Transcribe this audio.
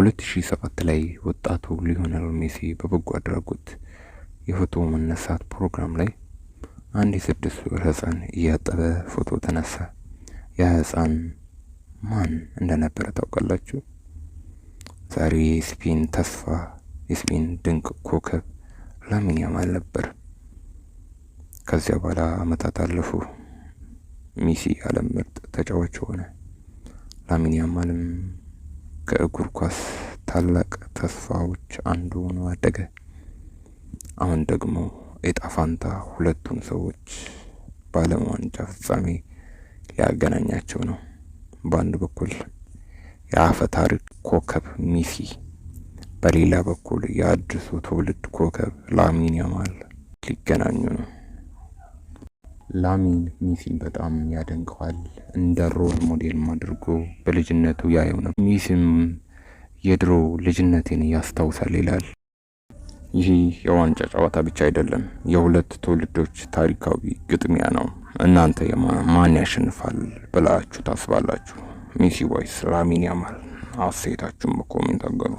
በ2007 ላይ ወጣቱ ሊዮኔል ሜሲ በበጎ አድራጎት የፎቶ መነሳት ፕሮግራም ላይ አንድ የ6 ወር ህፃን እያጠበ ፎቶ ተነሳ። ያ ህፃን ማን እንደነበረ ታውቃላችሁ? ዛሬ የስፔን ተስፋ፣ የስፔን ድንቅ ኮከብ ላሚን ያማል ነበር። ከዚያ በኋላ አመታት አለፉ። ሜሲ የዓለም ምርጥ ተጫዋች ሆነ። ላሚን ያማልም ከእግር ኳስ ታላቅ ተስፋዎች አንዱ ሆኖ አደገ። አሁን ደግሞ እጣ ፋንታ ሁለቱን ሰዎች በዓለም ዋንጫ ፍጻሜ ሊያገናኛቸው ነው። በአንድ በኩል የአፈ ታሪክ ኮከብ ሜሲ፣ በሌላ በኩል የአዲሱ ትውልድ ኮከብ ላሚን ያማል ሊገናኙ ነው። ላሚን ሜሲን በጣም ያደንቀዋል። እንደ role model ም አድርጎ በልጅነቱ ያየው ነው። ሜሲም የድሮ ልጅነቴን ያስታውሳል ይላል። ይህ የዋንጫ ጨዋታ ብቻ አይደለም፣ የሁለት ትውልዶች ታሪካዊ ግጥሚያ ነው። እናንተ ማን ያሸንፋል ብላችሁ ታስባላችሁ? ሜሲ ወይስ ላሚን ያማል? አስተያየታችሁን በ comment አጋሩ።